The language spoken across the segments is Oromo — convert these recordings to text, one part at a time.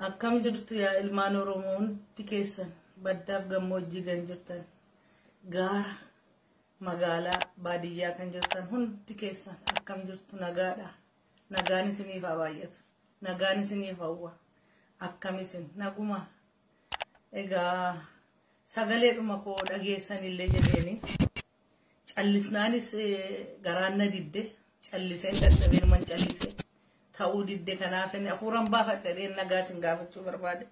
Akkam jirtu yaa ilmaan Oromoo hundi keessan baddaaf gammoojjii kan jirtan gaara magaalaa baadiyyaa kan jirtan hundi keessan akkam jirtu nagaadha. Nagaan isiniif haa baay'atu. Nagaan isiniif hawwa. Akkam isin naguma. Egaa sagaleedhuma koo dhageessan illee jedheeni callisnaanis garaan na didde calliseen dadhabeenuman callise ta'uu didde kanaaf inni hafuuran baafadhadheen nagaa isin gaafachuu barbaade.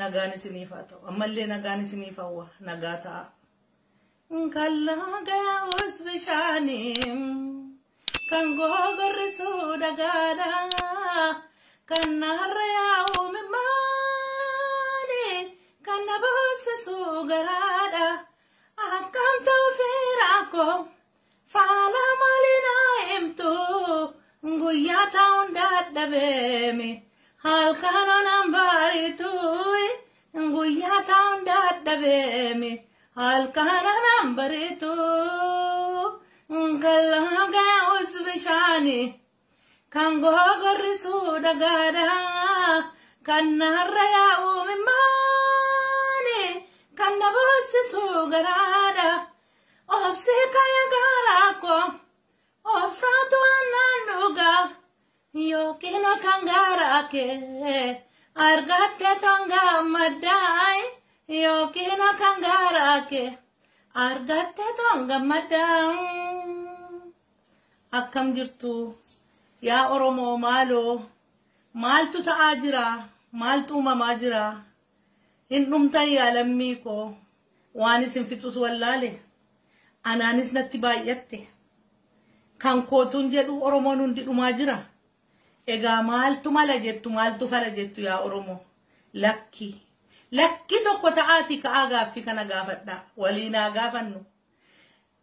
Nagaan isiniif haa ta'u. Ammallee nagaan isiniif hawwa. Nagaa ta'a. Kan lagaa'us bishaanii kan gogorrisu dhagaadha kan narra yaa'u mimmaani kan na boosisu garaadha akkam ta'u fiiraakoo faala maalina himtu guyyaa ta'uun dadhabeemi halkan onaan baaritu guyyaa ta'uun dadhabeemi halkan onaan baritu kan lagaa'us bishaanii kan gogorrisu dhagaadha kan narra yaa'u mimmaani kan na boosisu garaadha obsi kaya garaakoo obsaatu aannan dhugaa yookiin kan garaa kee argatte tonga maddaay yookiin kan garaa kee argatte tonga maddaay. Akkam jirtu yaa Oromoo maaloo maaltu ta'aa jira maaltu uumamaa jira hin dhumtan yaa lammii koo waan isin fixus wallaale anaanis natti baay'atte kan kootuun jedhu Oromoon hundi dhumaa jira. Egaa maaltu mala jettu maaltu fala jettu yaa Oromoo lakki lakki tokko ta'aati ka'aa gaaffii kana gaafadha waliin haa gaafannu.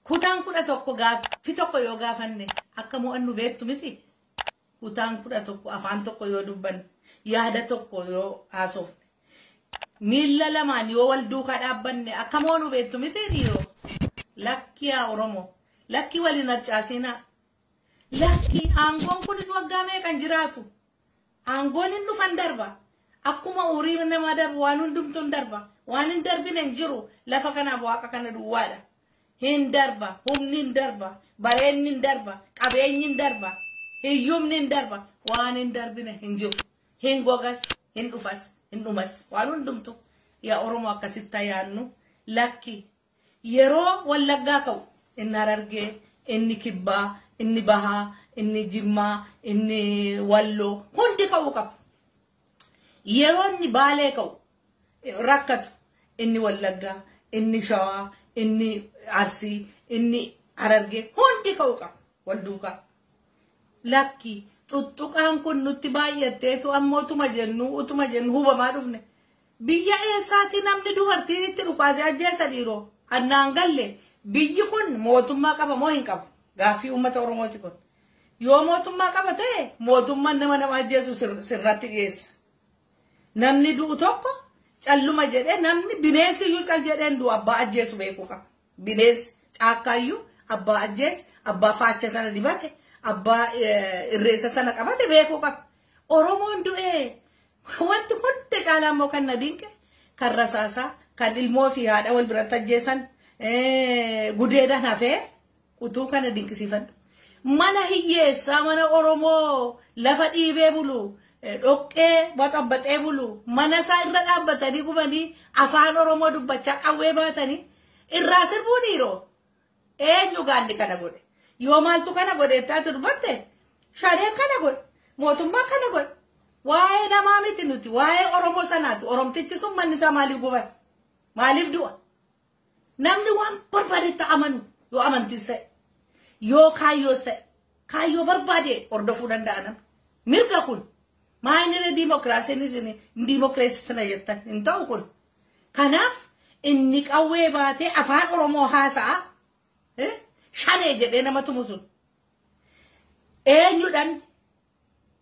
Kutaan 11 gaaffii tokko yoo gaafanne akka mo'annu beektu miti. Kutaan 11 afaan tokko yoo dubbanne yaada tokko yoo haasofne miilla lamaan yoo wal duukaa dhaabbanne akka mo'annu beektu miti dhiiroo. Lakki yaa Oromoo lakki waliin harcaasinaa. Lakki aangoon kunis waggaa meeqan jiraatu aangoon hin dhufan darba akkuma umurii namaa darbu waan hundumtuu hin darba waan hin darbine hin jiru lafa kanaaf waaqa kana duwwaadha. Hin darba humni hin darba bareenni hin darba qabeenyi hin darba hiyyumni hin darba waan hin darbine hin jiru hin gogas hin dhufas hin dhumas waan hundumtu yaa Oromoo akkasitti yaannu lakki yeroo Wallaggaa ka'u inni Harargee inni Kibbaa inni Bahaa inni Jimmaa inni Walloo hundi ka'uu qaba. Yeroo inni Baalee ka'u rakkatu inni Wallaggaa inni Shawaa inni Arsii inni Harargee hundi ka'uu qaba wal duukaa. Lakki tuttuqaan kun nutti baay'atteetu ammoo utuma jennu hubamaa dhufne. Biyya eessaati namni dubartii itti dhukaasee ajjeesa dhiiroo annaan galle biyyi kun mootummaa qaba moo hin qabu? Gaaffii uummata Oromooti kun. Yoo mootummaa qaba ta'e mootummaan nama nama ajjeesu sirratti dhiyeessa. Namni du'u tokko calluma jedhee namni bineensi iyyuu cal jedheen du'u abbaa ajjeesu beekuu qaba. Bineensi caakkaayyuu abbaa ajjeese abbaa faacha sana dibate abbaa irreessa sana qabate beekuu qaba. Oromoon du'ee wanti hunda caalaa immoo kan na dinqe kan rasaasaa kan ilmoo fi haadha wal biratti ajjeesan gudeedhaan hafee utuu kana dinqisiifadhu. Mana hiyyeessaa mana Oromoo lafa dhiibee bulu dhoqqee baxabbaxee bulu mana isaa irra dhaabbatanii gubanii afaan Oromoo dubbachaa qawwee baatanii irraa sirbuu dhiiroo eenyu gaanni kana godhe yoo maaltu kana godhe taatu dubbatte shaneen kana godhe mootummaa kana godhe waa'ee namaa miti nuti waa'ee Oromoo sanaati Oromtichi sun manni isaa maaliif gubate maaliif du'a namni waan barbaadetti amanu yoo amantiis ta'e yoo kaayyoos ta'e kaayyoo barbaade hordofuu danda'a namni mirga kun maayinni diimokiraasiin isin diimokiraasii jettan hin ta'u kun kanaaf inni qawwee baatee afaan Oromoo haasa'a shanee jedhee nama tumu sun eenyudhaan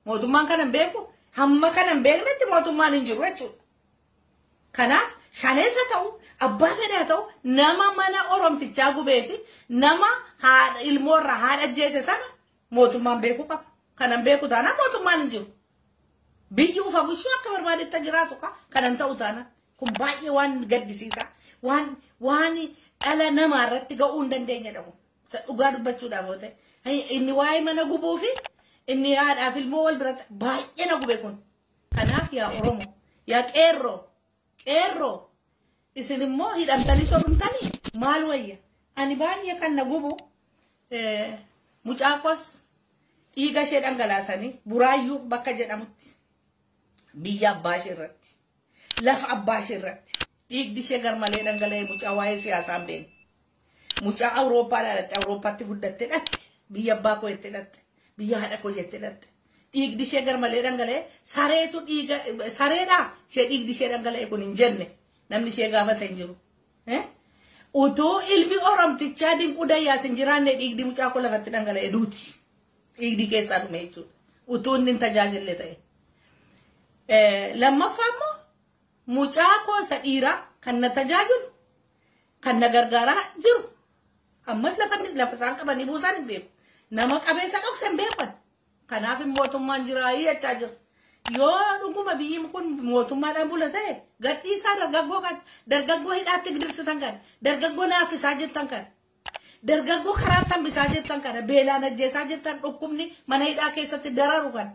mootummaan kana hin beeku hamma kana hin beeknetti mootummaan hin jiru jechuudha. Kanaaf shaneessa ta'u abbaa fedhaa ta'u nama mana Oromtichaa gubee fi nama haadha ilmoorraa haadha ajjeese sana mootummaan beekuu qaba. Kana hin beeku taanaan mootummaan hin jiru. Biyyi ufa bushuu akka barbaadetti jiraatu kanan ta'u taana. Kun baay'ee waan gaddisiisa. Waan dhala namaa irratti ga'uu hin dandeenye dhabu. Dhugaa dubbachuudhaaf yoo ta'e. Inni waa'ee mana gubuu fi inni haadhaaf ilmoo wal biratti baay'ee na gube kun. Kanaaf yaa Oromoo, yaa qeerroo, qeerroo isin immoo hidhamtanii soorumtanii maal wayya? Ani baay'ee kan na gubu mucaa koos dhiiga ishee dhangalaasanii Buraayyuu bakka jedhamutti biyya abbaa ishee irratti lafa abbaa ishee irratti dhiigdi ishee garmalee dhangala'ee mucaa waa'ee siyaasaa hin beekne. Mucaa Awurooppaa dhalatte, Awurooppaatti guddattee dhatte, biyya abbaa koo jettee dhatte, biyya haadha koo jettee dhatte. Dhiigdi ishee garmalee dhangala'ee sareetu dhiiga sareedhaa ishee dhiigdi ishee dhangala'e kun hin jenne namni ishee gaafate hin jiru. Utuu ilmi Oromtichaa Dinquu Dayyaas hin jiraanne dhiigdi mucaa koo lafatti dhangala'e duuti. Dhiigdi keessaa dhume jechuudha. Utuu inni hin tajaajille ta'e. Lammaffaa immoo mucaa koo isa dhiiraa kan na tajaajilu kan na gargaaraa jiru. Ammas lafa isaan qabanii buusan hin beeku. Nama qabeessa dhoksa hin beekan. Kanaaf mootummaan jiraa jechaa jiru. Yoo dhuguma biyyi kun mootummaadhaan bula ta'e gadhiisaa dargaggoo kan dargaggoo hidhaatti gidirsitan kan dargaggoo naaffisaa jirtan kan dargaggoo karaa tambisaa jirtan kan beelaan ajjeesaa jirtan dhukkubni mana hidhaa keessatti dararu kan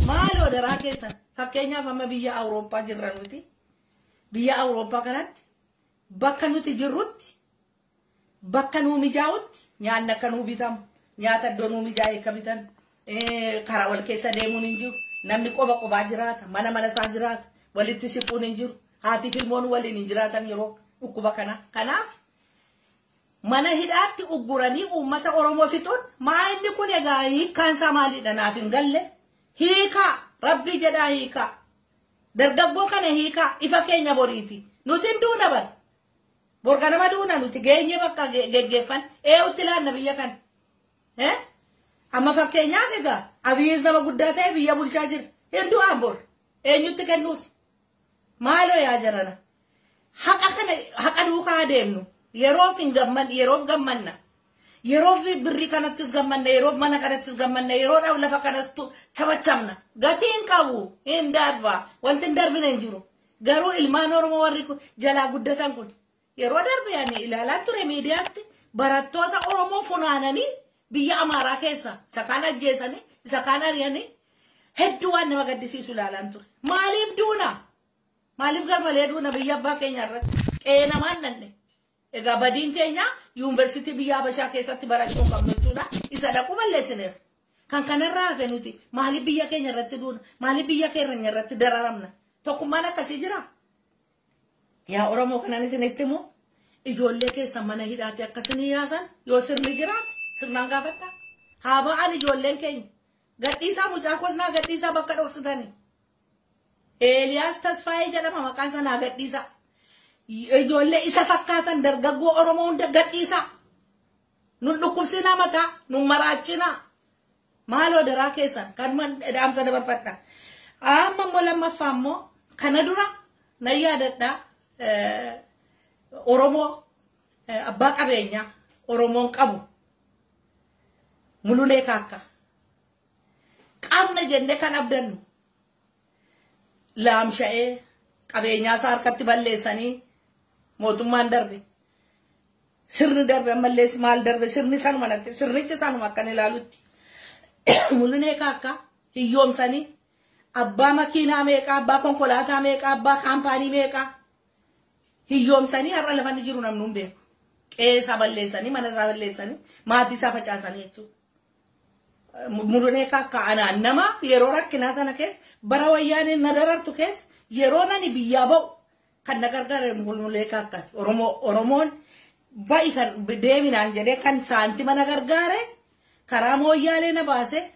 maaloo daraa keessan. Fakkeenyaaf amma biyya Awurooppaa jirra nuti. Biyya Awurooppaa kanatti bakka nuti jirrutti bakka nuu mijaa'utti nyaanni akka nuu bitamu nyaata iddoo nuu mijaa'e akka bitan karaa wal keessa deemuun hin jiru. Namni qoba qobaa jiraata, mana mana isaa jiraata, walitti siquun hin jiru, haati fi ilmoon waliin hin jiraatan yeroo dhukkuba kana. Kanaaf mana hidhaatti ugguranii uummata Oromoo fixuun maa inni kun egaa hiikkaan isaa maalidha naaf hin galle. Hiikaa, Rabbii jedhaa hiikaa. Dargaggoo kana hiikaa, ifa keenya boriiti. Nuti hin duuna bara. Borga nama duuna nuti geenye bakka geggeeffan eewutti laanna biyya kana. Amma fakkeenyaaf egaa Abiyyiis nama guddaa ta'e biyya bulchaa jira. Hin du'aan bor. Eenyutti kennuuf? Maaloo yaa jarana. Haqa kana haqa duukaa adeemnu. Yeroof hin gammanne, yeroof gammanna. Yeroof birrii kanattis gammanna, yeroof mana kanattis gammanna, yeroodhaaf lafa kanas tapachamna. Gatii hin qabu, hin darba. Wanti hin darbine hin jiru. Garuu ilmaan Oromoo warri jalaa guddatan kun yeroo darbe yaani ilaalaa ture miidiyaatti barattoota Oromoo funaananii biyya Amaaraa keessa isa kaan ajjeesanii isa kaan ari'anii hedduu waan nama gaddisiisu ilaalaan ture. Maaliif duuna? Maaliif garmalee duuna biyya abbaa keenya irratti? Qe'ee namaan nanne. Egaa badiin keenya yuunivarsiitii biyya Habashaa keessatti barachuu hin qabnu jechuudha. Isa dhaquu balleessineera. Kan kanarraa hafe nuti maaliif biyya keenya irratti duuna? Maaliif biyya keenya irratti dararamna? Tokkummaan akkasii jira? Yaa Oromoo kanan isinitti himu ijoollee keessan mana hidhaatti akkasii yaasan yoo sirni jiraate sirnaan gaafadha. Haa ba'an ijoolleen keenya. Gadhiisaa mucaa kosnaa gadhiisaa bakka dhoksitanii. Eeliyaas Tasfaayee jedhama maqaan sanaa gadhiisaa. Ijoollee isa fakkaatan dargaggoo Oromoo hunda gadhiisaa. Nun dhukkubsinaa mataa, nun maraachinaa. Maaloo daraa keessan kan dhaamsa dabarfadha. Amma immoo lammaffaa immoo kana dura nan yaadadha Oromoo abbaa qabeenyaa Oromoon qabu. Mululee Kaakkaa. Qabna jennee kan abdannu laamsha'ee qabeenyaa isaa harkatti balleessanii mootummaan darbe. Sirni darbe ammallee maal darbe sirni sanuma natti sirnichi sanuma akkan ilaalutti. Mululee Kaakkaa hiyyoomsanii abbaa makiinaa meeqaa, abbaa konkolaataa meeqaa, abbaa kaampaanii meeqaa hiyyoomsanii har'a lafa inni jiru namni hin beeku. Qe'ee isaa balleessanii, mana isaa balleessanii, maatii isaa facaasanii jechuudha. Mululee Kaakkaa anaan nama yeroo rakkinaa sana keessa bara wayyaaneen na darartu keessa yeroo nani biyyaa ba'u kan na gargaare Mululee Kaakkaati. Oromoon ba'i kan deeminaan jedhee kan saantima na gargaare karaa mooyyaalee na baase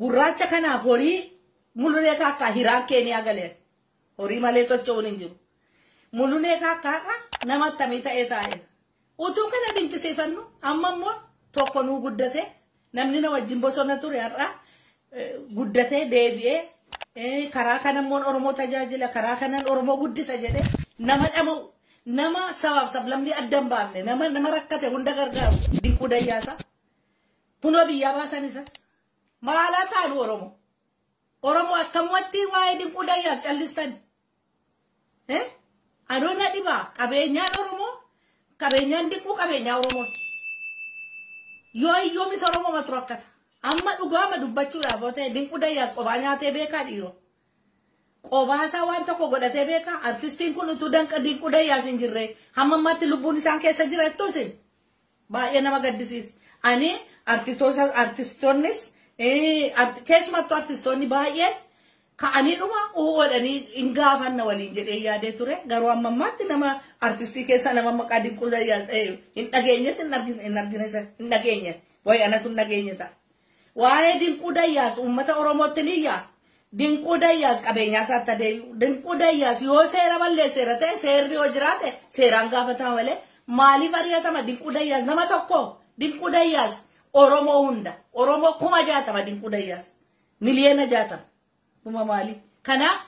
gurraacha kanaaf horii Mululee Kaakkaa hiraan Keeniyaa galeera. Horii malee socho'uun hin jiru. Mululee Kaakkaarra nama akkamii ta'ee taa'eera. Utuu kana dinqisiifannu amma immoo tokko nuu guddate namni na wajjin bosona ture har'a guddatee deebi'ee karaa kana immoo Oromoo tajaajila karaa kanaan Oromoo guddisa jedhee nama dhama'u nama sabaaf sablammii adda hin baafne nama rakkate hunda gargaaru Dinquu Dayyaasaa. Kunoo biyyaa baasan isas. Maalaa taanu Oromoo? Oromoo akkamumatti waa'ee Dinquu Dayyaas callistan? Anoo na dhibaa qabeenyaan Oromoo qabeenyaan Dinquu qabeenyaa Oromooti. Yoo iyyoomis Oromoo matu rakkata. Amma dhugaama dubbachuudhaaf yoo ta'e Dinquu Dayyaas qophaa nyaatee beekaa dhiiroo. Qobaasaa waan tokko godhatee beekaa artistiin kun utuu Dinquu Dayyaas hin jirre hamma ammaatti lubbuun isaan keessa jira jettuusin baay'ee nama gaddisiisa. Ani artistoonnis keessumattuu artistoonni baay'een ka'anii dhuma uwwadhanii hin gaafanna waliin jedhee yaadee ture. Garuu amma ammaatti nama artistii keessa nama maqaa Dinquu Dayyaas hin dhageenyes hin argines hin dhageenye. Wayi anatu hin dhageenye ta'a. Waa'ee Dinquu Dayyaas uummata Oromootti ni iyyaa. Dinquu Dayyaas qabeenyaa isaatti adeemu. Dinquu Dayyaas yoo seera balleesseera ta'e seerri yoo jiraate seeraan gaafatama malee maaliif ari'atama Dinquu Dayyaas nama tokko Dinquu Dayyaas Oromoo hunda Oromoo 60,000 Dinquu Dayyaas 60,000,000 kuma maali. Kanaaf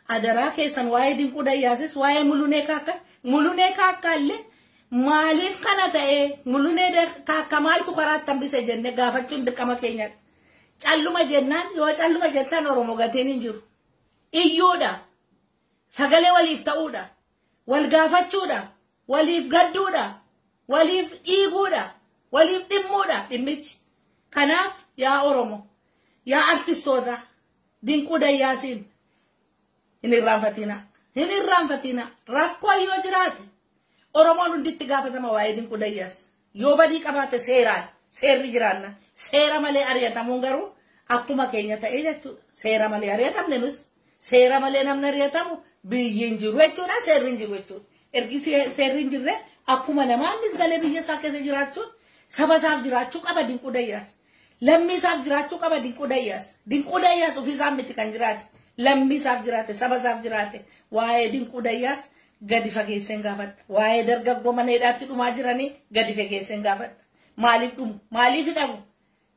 adaraa keessan waa'ee Dinquu Dayyaasis waa'ee Mulunee Kaakkas Mulunee Kaakkaa illee maaliif kana ta'e Mulunee Kaakka maaltu karaatti hambise jennee gaafachuun dirqama keenyadha. Calluma jennaan yoo calluma jettan Oromoo gatiin hin jiru. Iyyuudha. Sagalee waliif ta'uudha. Wal gaafachuudha. Waliif gadduudha. Waliif dhiiguudha. Waliif dhimmuudha dhimmichi. Kanaaf yaa Oromoo, yaa artistoota Dinquu Dayyaasiin hin irraanfatina. Hin irraanfatina. Rakkoo yoo jiraate Oromoon hunditti gaafatama waa'ee Dinquu Dayyaas. Yoo badii qabaate seeraan seerri jiraanna. Seera malee ari'atamuun garuu akkuma keenya ta'ee jechuudha. Seera malee ari'atamne nus seera malee namni ari'atamu biyyi hin jiru jechuudha. Seerri hin jiru jechuudha. Ergi seerri hin jirre akkuma namaannis galee biyya isaa keessa jiraachuun saba isaaf jiraachuu qaba Dinquu Dayyaas. Lammii isaaf jiraachuu qaba Dinquu Dayyaas. Dinquu Dayyaas ofiisaa miti kan jiraate. Lammii isaaf jiraate, saba isaaf jiraate. Waa'ee Dinquu Dayyaas gadi fageesseen gaafadha. Waa'ee dargaggoo mana hidhaatti dhumaa jiranii gadi fageesseen gaafadha. Maaliif dhumu? Maaliif hidhamu?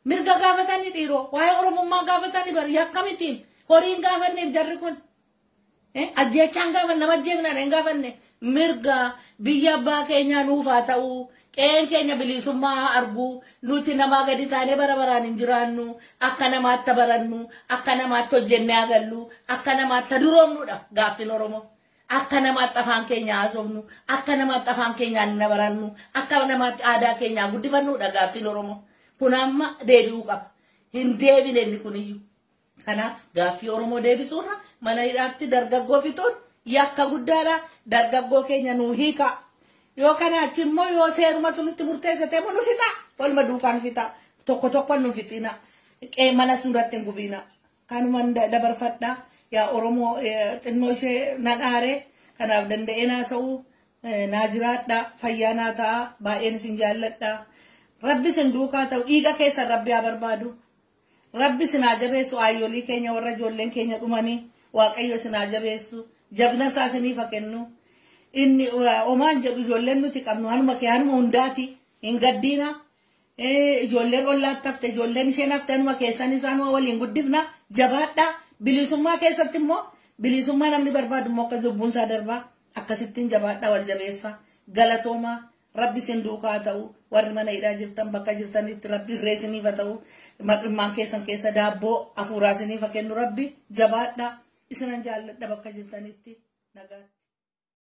Mirga gaafatanii dhiiroo waa'ee Oromummaa gaafatanii bari akkamittiin horiin gaafanneef jarri kun ajjeechaan gaafanne nama ajjeefnaan hin gaafanne mirga biyya abbaa keenyaa nuuf haa ta'u qe'een keenya bilisummaa haa argu nuti namaa gadi taanee bara baraan hin jiraannu akka namaatti barannu akka namaatti hojjennee agallu akka namaatti duroomnudha gaaffiin Oromoo. Akka namaatti afaan keenya haasofnu akka namaatti afaan keenyaan hin barannu akka namaatti aadaa keenyaa guddifannudha gaaffiin Oromoo. Kun amma deebi'uu qaba. Hin deebine inni kuniyyuu. Kanaaf gaaffii Oromoo deebisuurra mana hidhaatti dargaggoo fixuun yakka guddaadha. Dargaggoo keenya nuu hiika. Yoo kana achi immoo yoo seerumatu nutti murteessate immoo nu fixa. Waluma duukaan fixa. Tokko tokkoon nu fixina. Manas nurratti hin gubiina. Kanuma dabarfadha. Yaa Oromoo xinnoo ishee na dhaare. Kanaaf danda'ee naasa'u naa jiraadha. Fayyaa naa ta'a. Baay'een isin jaalladha. Rabbi isin duukaa ta'u dhiiga keessan Rabbi haa barbaadu. Rabbi isin haa jabeessu aayyoolii keenya warra ijoolleen keenya dhumanii Waaqayyo isin haa jabeessu. Jabina isaa isiniif haa kennu. Inni omaan jedhu ijoolleen nuti qabnu hanuma kee hanuma hundaati hin gaddiina. Ijoolleen ollaatti hafte ijoolleen isheen hafte hanuma keessan isaan waliin guddifna jabaadha. Bilisummaa keessatti immoo bilisummaa namni barbaadu immoo akka lubbuun isaa darbaa akkasittiin jabaadha wal jabeessa galatoomaa. Rabbi isin duukaa ta'u warri mana hidhaa jirtan bakka jirtanitti Rabbi irree isiniif haa ta'u ilmaan keessan keessa daabboo hafuuraa isiniif haa kennu Rabbi jabaadha isinan jaalladha bakka jirtanitti nagaatti.